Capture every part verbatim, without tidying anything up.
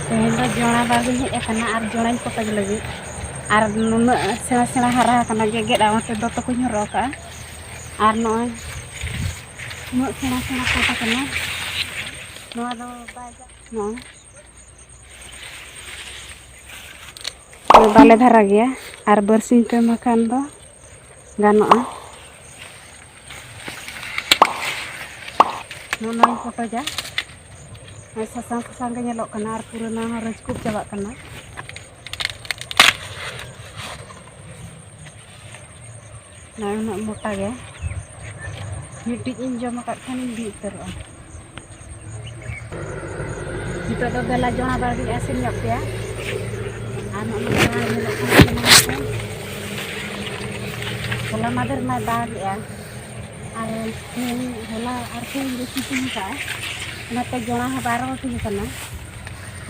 ᱛᱮᱦᱮᱧ ᱫᱚ ᱡᱚᱲᱟ ᱵᱟᱲᱜᱮᱧ ᱦᱮᱡ ᱟᱠᱟᱱᱟ ᱟᱨ ᱡᱚᱲᱟᱧ ᱯᱚᱴᱚᱡ ᱞᱟᱹᱜᱤᱫ᱾ ᱟᱨ ᱱᱩᱱᱟᱹᱜ ᱥᱮᱬᱟ ᱥᱮᱬᱟ ᱦᱟᱨᱟ ᱟᱠᱟᱱᱟ, ᱜᱮᱜᱮᱫ ᱟᱨ ᱚᱱᱟᱛᱮ ᱫᱚᱛᱚ ᱠᱚᱧ ᱦᱚᱨᱚᱜ ᱟᱠᱟᱫᱼᱟ᱾ ᱟᱨ ᱱᱚᱜᱼᱚᱭ ᱩᱱᱟᱹᱜ ᱥᱮᱬᱟ ᱥᱮᱬᱟ ᱯᱚᱴ ᱟᱠᱟᱱᱟ᱾ ᱱᱚᱣᱟ ᱫᱚ ᱵᱟᱭ ᱜᱟᱱ-, ᱱᱚᱜᱼᱚᱭ ᱵᱟᱞᱮ ᱫᱷᱟᱨᱟ ᱜᱮᱭᱟ, ᱟᱨ ᱵᱟᱨᱥᱤᱧ ᱯᱮ ᱢᱟᱦᱟ ᱠᱷᱟᱱ ᱫᱚ ᱜᱟᱱᱚᱜᱼᱟ᱾ ᱱᱚᱜᱼᱚ ᱱᱚᱣᱟᱧ ᱯᱚᱴᱚᱡᱟ᱾ ᱱᱚᱜᱼᱚᱭ ᱥᱟᱥᱟᱝ ᱥᱟᱥᱟᱝ ᱜᱮ ᱧᱮᱞᱚᱜ ᱠᱟᱱᱟ ᱟᱨ ᱯᱩᱨᱟᱹᱱᱟ ᱦᱚᱸ ᱨᱟᱹᱡᱽᱠᱩᱯ ᱪᱟᱵᱟᱜ ᱠᱟᱱᱟ᱾ ᱱᱚᱜᱼᱚᱭ ᱩᱱᱟᱹᱜ ᱢᱚᱴᱟ ᱜᱮ, ᱢᱤᱫᱴᱤᱡ ᱤᱧ ᱡᱚᱢ ᱟᱠᱟᱫ ᱠᱷᱟᱱᱤᱧ ᱵᱤ ᱩᱛᱟᱹᱨᱚᱜᱼᱟ᱾ ᱱᱤᱛᱚᱜ ᱫᱚ ᱫᱮᱞᱟ ᱡᱚᱲᱟ ᱵᱟᱲᱜᱮ ᱟᱥᱮᱱ ᱧᱚᱜ ᱯᱮᱭᱟ᱾ ᱟᱨ ᱱᱚᱜᱼᱚᱭ ᱡᱚᱲᱟ ᱧᱮᱞᱚᱜ ᱠᱟᱱᱟ ᱡᱮᱢᱚᱱ ᱠᱚ᱾ ᱦᱚᱞᱟ ᱢᱟᱫᱷᱮᱨ ᱢᱟᱭ ᱫᱟᱜᱮᱜᱼᱟ᱾ ᱟᱨ ᱛᱮᱦᱮᱧ, ᱦᱚᱞᱟ ᱟᱨ ᱛᱮᱦᱮᱧ ᱫᱚ ᱥᱤᱛᱩᱝ ᱠᱟᱜᱼᱟ᱾ ᱚᱱᱟᱛᱮ ᱡᱚᱲᱟ ᱦᱚᱸ ᱵᱟᱭ ᱨᱚᱦᱚᱲ ᱴᱷᱤᱠ ᱠᱟᱱᱟ᱾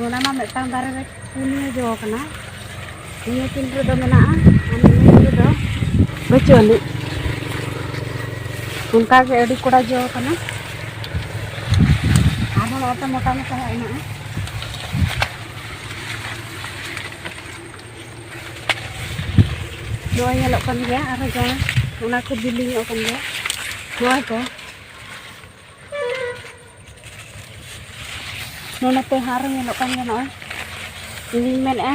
ᱚᱱᱟ ᱢᱟ ᱢᱤᱫᱴᱟᱝ ᱫᱟᱨᱮ ᱨᱮ ᱯᱩᱱᱭᱟᱹ ᱡᱚ ᱠᱟᱱᱟ᱾ ᱱᱤᱭᱟᱹ ᱛᱤᱱ ᱨᱮᱫᱚ ᱢᱮᱱᱟᱜᱼᱟ, ᱟᱨ ᱱᱤᱭᱟᱹ ᱨᱮᱫᱚ ᱵᱟᱹᱪᱩᱜ ᱟᱹᱱᱤᱡ᱾ ᱚᱱᱠᱟᱜᱮ ᱟᱹᱰᱤ ᱠᱚᱲᱟ ᱡᱚ ᱠᱟᱱᱟ᱾ ᱟᱨᱦᱚᱸ ᱱᱚᱛᱮ ᱢᱚᱴᱟ ᱢᱚᱴᱟ ᱦᱟᱸᱜ ᱦᱮᱱᱟᱜᱼᱟ᱾ ᱱᱚᱣᱟ ᱧᱮᱞᱚᱜ ᱠᱟᱱ ᱜᱮᱭᱟ, ᱟᱨᱦᱚᱸ ᱡᱟᱦᱟᱸ ᱚᱱᱟ ᱠᱚ ᱵᱤᱞᱤ ᱧᱚᱜ ᱠᱟᱱ ᱜᱮᱭᱟ᱾ ᱱᱚᱣᱟ ᱠᱚ ᱱᱚᱰᱮ ᱛᱮ ᱟᱨᱦᱚᱸ ᱧᱮᱞᱚᱜ ᱠᱟᱱ ᱜᱮᱭᱟ᱾ ᱱᱚᱜᱼᱚᱭ ᱤᱧᱤᱧ ᱢᱮᱱᱮᱫᱼᱟ,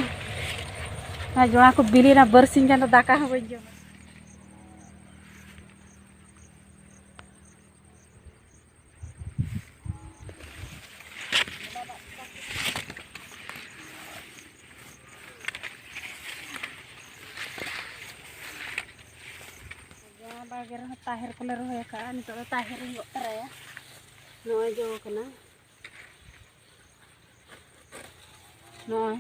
ᱱᱚᱣᱟ ᱡᱚᱲᱟ ᱠᱚ ᱵᱤᱞᱤ ᱨᱮᱱᱟᱜ ᱵᱟᱨᱥᱤᱧ ᱜᱟᱱ ᱫᱚ ᱫᱟᱠᱟ ᱦᱚᱸ ᱵᱟᱹᱧ ᱡᱚᱢᱟ᱾ ᱡᱟᱦᱟᱸ ᱵᱟᱲᱜᱮ ᱨᱮᱦᱚᱸ ᱛᱟᱦᱮᱨ ᱠᱚᱞᱮ ᱨᱚᱦᱚᱭ ᱟᱠᱟᱫᱼᱟ, ᱱᱤᱛᱚᱜ ᱫᱚ ᱛᱟᱦᱮᱨ ᱤᱧ ᱜᱚᱫ ᱛᱚᱨᱟᱭᱟ᱾ ᱱᱚᱜᱼᱚᱭ ᱡᱚ ᱠᱟᱱᱟ, ᱱᱚᱜᱼᱚᱭ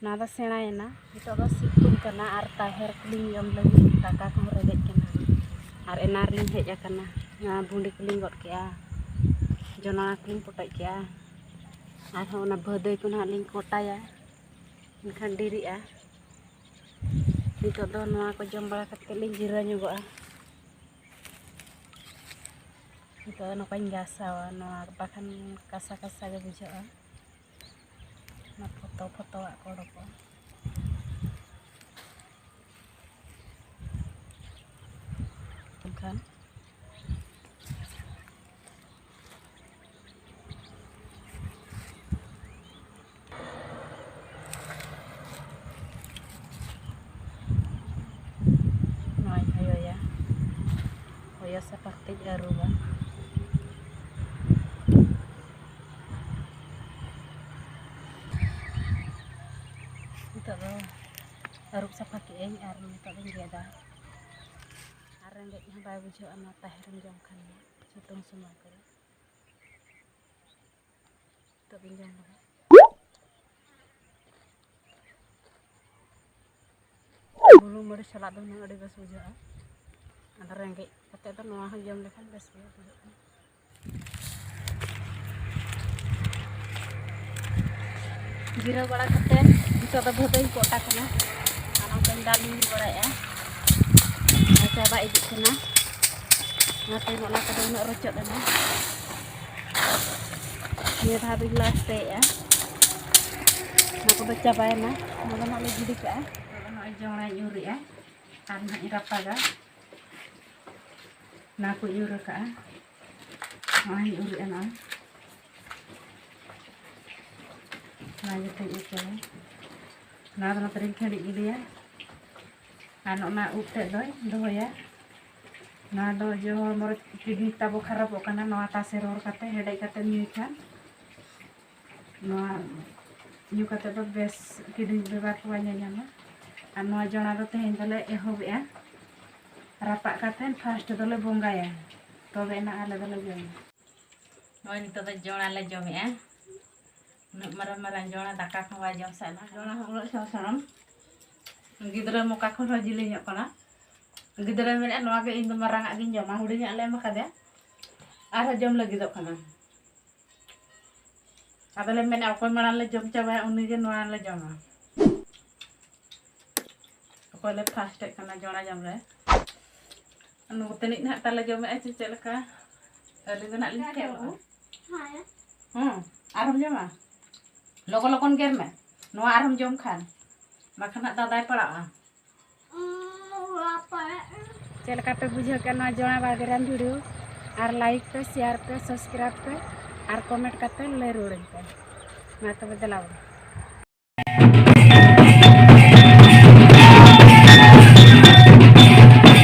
ᱚᱱᱟ ᱫᱚ ᱥᱮᱬᱟᱭᱮᱱᱟ᱾ ᱱᱤᱛᱚᱜ ᱫᱚ ᱥᱤᱛᱩᱝ ᱠᱟᱱᱟ ᱟᱨ ᱛᱟᱦᱮᱨ ᱠᱚᱞᱤᱧ ᱡᱚᱢ ᱞᱟᱹᱜᱤᱫ ᱫᱟᱠᱟ ᱠᱚᱦᱚᱸ ᱨᱮᱸᱜᱮᱡ ᱠᱟᱱᱟ᱾ ᱟᱨ ᱮᱱᱟᱱ ᱨᱮᱞᱤᱧ ᱦᱮᱡ ᱟᱠᱟᱱᱟ, ᱱᱚᱣᱟ ᱵᱷᱩᱸᱰᱤ ᱠᱚᱞᱤᱧ ᱜᱚᱫ ᱠᱮᱜᱼᱟ, ᱡᱚᱱᱚᱲᱟ ᱠᱚᱞᱤᱧ ᱯᱚᱴᱚᱡ ᱠᱮᱜᱼᱟ, ᱟᱨᱦᱚᱸ ᱚᱱᱟ ᱵᱷᱟᱹᱫᱟᱹᱭ ᱠᱚ ᱱᱟᱦᱟᱜ ᱞᱤᱧ ᱠᱚᱴᱟᱭᱟ, ᱮᱱᱠᱷᱟᱱ ᱰᱮᱨᱤᱜᱼᱟ᱾ ᱱᱤᱛᱚᱜ ᱫᱚ ᱱᱚᱣᱟ ᱠᱚ ᱡᱚᱢ ᱵᱟᱲᱟ ᱠᱟᱛᱮᱫ ᱞᱤᱧ ᱡᱤᱨᱟᱹᱣ ᱧᱚᱜᱚᱜᱼᱟ᱾ ᱱᱤᱛᱚᱜ ᱫᱚ ᱱᱚᱝᱠᱟᱧ ᱜᱷᱟᱥᱟᱣᱟ, ᱱᱚᱣᱟ ᱵᱟᱠᱷᱟᱱ ᱠᱟᱥᱟ ᱠᱟᱥᱟ ᱜᱮ ᱵᱩᱡᱷᱟᱹᱜᱼᱟ᱾ ᱯᱷᱚᱛᱚ ᱯᱷᱚᱛᱚᱣᱟᱜ ᱠᱚ ᱚᱰᱚᱠᱚᱜᱼᱟ᱾ ᱮᱱᱠᱷᱟᱱ ᱱᱚᱣᱟᱧ ᱦᱚᱭᱚᱭᱟ, ᱦᱚᱭᱚ ᱥᱟᱯᱷᱟ ᱠᱟᱛᱮᱧ ᱟᱹᱨᱩᱵᱟ᱾ ᱱᱤᱛᱚᱜ ᱫᱚ ᱟᱹᱨᱩᱵ ᱥᱟᱯᱷᱟ ᱠᱮᱫᱟᱹᱧ ᱟᱨ ᱱᱤᱛᱚᱜ ᱫᱚᱧ ᱜᱮᱫᱟ᱾ ᱟᱨ ᱨᱮᱸᱜᱮᱡ ᱦᱚᱸ ᱵᱟᱭ ᱵᱩᱡᱷᱟᱹᱜᱼᱟ ᱱᱚᱣᱟ ᱛᱟᱦᱮᱸ ᱨᱮᱢ ᱡᱚᱢ ᱠᱷᱟᱱ ᱫᱚ ᱥᱤᱛᱩᱝ ᱥᱚᱢᱚᱭ ᱠᱚᱨᱮ᱾ ᱱᱤᱛᱚᱜ ᱫᱚᱧ ᱡᱚᱢ ᱞᱮᱜᱮ᱾ ᱵᱩᱞᱩᱝ ᱢᱟᱹᱨᱤᱪ ᱥᱟᱞᱟᱜ ᱫᱚ ᱦᱩᱱᱟᱹᱝ ᱟᱹᱰᱤ ᱵᱮᱥ ᱵᱩᱡᱷᱟᱹᱜᱼᱟ᱾ ᱟᱫᱚ ᱨᱮᱸᱜᱮᱡ ᱠᱟᱛᱮ ᱫᱚ ᱱᱚᱣᱟ ᱦᱚᱸ ᱡᱚᱢ ᱞᱮᱠᱷᱟᱱ ᱵᱮᱥ ᱜᱮ ᱵᱩᱡᱷᱟᱹᱜᱼᱟ᱾ ᱡᱤᱨᱟᱹᱣ ᱵᱟᱲᱟ ᱠᱟᱛᱮ ᱱᱤᱛᱚᱜ ᱫᱚ ᱵᱷᱟᱹᱫᱟᱹᱧ ᱠᱚᱴᱟ ᱠᱟᱱᱟ᱾ ᱟᱨ ᱱᱚᱛᱮᱧ ᱫᱟᱞ ᱧᱤᱨ ᱵᱟᱲᱟᱭᱮᱫᱼᱟ᱾ ᱟᱨ ᱪᱟᱵᱟ ᱤᱫᱤᱜ ᱠᱟᱱᱟ᱾ ᱚᱱᱟᱛᱮ ᱱᱚᱜᱼᱱᱟ ᱠᱚᱫᱚ ᱩᱱᱟᱹᱜ ᱨᱚᱪᱚᱫ ᱮᱱᱟ᱾ ᱱᱤᱭᱟᱹ ᱫᱷᱟᱣ ᱫᱚᱧ ᱞᱟᱥᱴᱮᱜᱼᱟ᱾ ᱚᱱᱟ ᱠᱚᱫᱚ ᱪᱟᱵᱟᱭᱮᱱᱟ᱾ ᱚᱱᱟ ᱫᱚ ᱱᱟᱜ ᱞᱮ ᱜᱤᱰᱤ ᱠᱟᱜᱼᱟ᱾ ᱱᱤᱛᱚᱜ ᱫᱚ ᱱᱚᱜᱼᱚᱭ ᱡᱚᱱᱰᱨᱟᱧ ᱩᱨᱮᱜᱼᱟ᱾ ᱟᱨ ᱱᱟᱜ ᱤᱧ ᱨᱟᱯᱟᱜᱟ᱾ ᱚᱱᱟ ᱠᱚᱧ ᱩᱨ ᱟᱠᱟᱜᱼᱟ᱾ ᱱᱚᱜᱼᱚᱭ ᱤᱧ ᱩᱨᱮᱜᱼᱟ ᱱᱚᱜᱼᱚᱭ᱾ ᱚᱱᱟ ᱡᱚᱛᱚᱧ ᱩᱨ ᱪᱟᱵᱟᱭᱟ᱾ ᱱᱚᱣᱟ ᱫᱚ ᱱᱚᱛᱮ ᱨᱤᱧ ᱠᱷᱟᱹᱲᱤᱡ ᱜᱤᱰᱤᱭᱟ᱾ ᱟᱨ ᱱᱚᱜᱼᱱᱟ ᱩᱵ ᱛᱮᱫ ᱫᱚᱧ ᱫᱚᱦᱚᱭᱟ᱾ ᱱᱚᱣᱟ ᱫᱚ ᱡᱮ ᱦᱚᱲᱢᱚ ᱨᱮ ᱠᱤᱰᱱᱤ ᱛᱟᱵᱚ ᱠᱷᱟᱨᱟᱯᱚᱜ ᱠᱟᱱᱟ, ᱱᱚᱣᱟ ᱛᱟᱥᱮ ᱨᱚᱦᱚᱲ ᱠᱟᱛᱮ ᱦᱮᱰᱮᱡ ᱠᱟᱛᱮ ᱧᱩᱭ ᱠᱷᱟᱱ, ᱱᱚᱣᱟ ᱧᱩ ᱠᱟᱛᱮ ᱫᱚ ᱵᱮᱥ ᱠᱤᱰᱱᱤ ᱵᱮᱢᱟᱨ ᱠᱚ ᱵᱟᱭ ᱧᱟᱧᱟᱢᱟ᱾ ᱟᱨ ᱱᱚᱣᱟ ᱡᱚᱱᱟ ᱫᱚ ᱛᱮᱦᱮᱧ ᱫᱚᱞᱮ ᱮᱦᱚᱵᱮᱜᱼᱟ᱾ ᱨᱟᱯᱟᱜ ᱠᱟᱛᱮ ᱯᱷᱟᱥᱴ ᱫᱚᱞᱮ ᱵᱚᱸᱜᱟᱭᱟ, ᱛᱚᱵᱮ ᱮᱱᱟ ᱟᱞᱮ ᱫᱚᱞᱮ ᱡᱚᱢᱟ᱾ ᱱᱚᱜᱼᱚᱭ ᱱᱤᱛᱚᱜ ᱫᱚ ᱡᱚᱱᱟ ᱞᱮ ᱡᱚᱢᱮᱜᱼᱟ᱾ ᱩᱱᱟᱹᱜ ᱢᱟᱨᱟᱝ ᱢᱟᱨᱟᱝ ᱡᱚᱱᱟ ᱫᱟᱠᱟ ᱠᱚ ᱵᱟᱭ ᱡᱚᱢ ᱥᱟᱱᱟ᱾ ᱡᱚᱱᱟ ᱦᱚᱸ ᱩᱱᱟᱹᱜ ᱥᱚᱲᱚᱢ ᱥᱚᱲᱚᱢ᱾ ᱜᱤᱫᱽᱨᱟᱹ ᱢᱚᱠᱟ ᱠᱷᱚᱱ ᱦᱚᱸ ᱡᱤᱞᱤᱧᱚᱜ ᱠᱟᱱᱟ᱾ ᱜᱤᱫᱽᱨᱟᱹᱭ ᱢᱮᱱᱮᱫᱼᱟ, "ᱱᱚᱣᱟ ᱜᱮ ᱤᱧ ᱫᱚ ᱢᱟᱨᱟᱝ ᱟᱜ ᱜᱤᱧ ᱡᱚᱢᱟ, ᱦᱩᱰᱤᱧᱟᱜ ᱞᱮ ᱮᱢ ᱟᱠᱟᱫᱮᱭᱟ, ᱟᱨᱦᱚᱸ ᱡᱚᱢ ᱞᱟᱹᱜᱤᱫᱚᱜ ᱠᱟᱱᱟ᱾" ᱟᱫᱚᱞᱮ ᱢᱮᱱᱟ, ᱚᱠᱚᱭ ᱢᱟᱲᱟᱝ ᱞᱮ ᱡᱚᱢ ᱪᱟᱵᱟᱭᱟ, ᱩᱱᱤᱜᱮ ᱱᱚᱣᱟ ᱞᱮ ᱡᱚᱢᱟ᱾ ᱚᱠᱚᱭ ᱞᱮ ᱯᱷᱟᱥᱴᱮᱫ ᱠᱟᱱᱟ ᱡᱚᱲᱟ ᱡᱚᱢ ᱨᱮ᱾ ᱱᱩᱠᱩ ᱛᱟᱹᱱᱤᱡ ᱱᱟᱦᱟᱜ ᱛᱟᱞᱮ ᱡᱚᱢᱮᱫᱼᱟ ᱪᱮ ᱪᱮᱫ ᱞᱮᱠᱟ? ᱟᱹᱞᱤᱧ ᱫᱚ ᱱᱟᱦᱟᱜ ᱞᱤᱧ ᱯᱷᱮᱞᱚᱜᱼᱟ᱾ ᱦᱮᱸ᱾ ᱦᱮᱸ, ᱟᱨᱦᱚᱸᱢ ᱡᱚᱢᱟ? ᱞᱚᱜᱚᱱ ᱞᱚᱜᱚᱱ ᱜᱮᱨ ᱢᱮ, ᱱᱚᱣᱟ ᱟᱨᱦᱚᱸᱢ ᱡᱚᱢ ᱠᱷᱟᱱ, ᱵᱟᱠᱷᱟᱱ ᱦᱟᱸᱜ ᱫᱟᱫᱟᱭ ᱯᱟᱲᱟᱜᱼᱟ᱾ ᱪᱮᱫ ᱞᱮᱠᱟ ᱯᱮ ᱵᱩᱡᱷᱟᱹᱣ ᱠᱮᱫ ᱱᱚᱣᱟ ᱡᱚᱲᱟ ᱵᱟᱲᱜᱮ ᱨᱮᱱ video? ᱟᱨ like ᱯᱮ, share ᱯᱮ, subscribe ᱯᱮ, ᱟᱨ comment ᱠᱟᱛᱮ ᱞᱟᱹᱭ ᱨᱩᱣᱟᱹᱲᱟᱹᱧ ᱯᱮ᱾ ᱢᱟ ᱛᱚᱵᱮ ᱫᱮᱞᱟ ᱵᱚᱱ᱾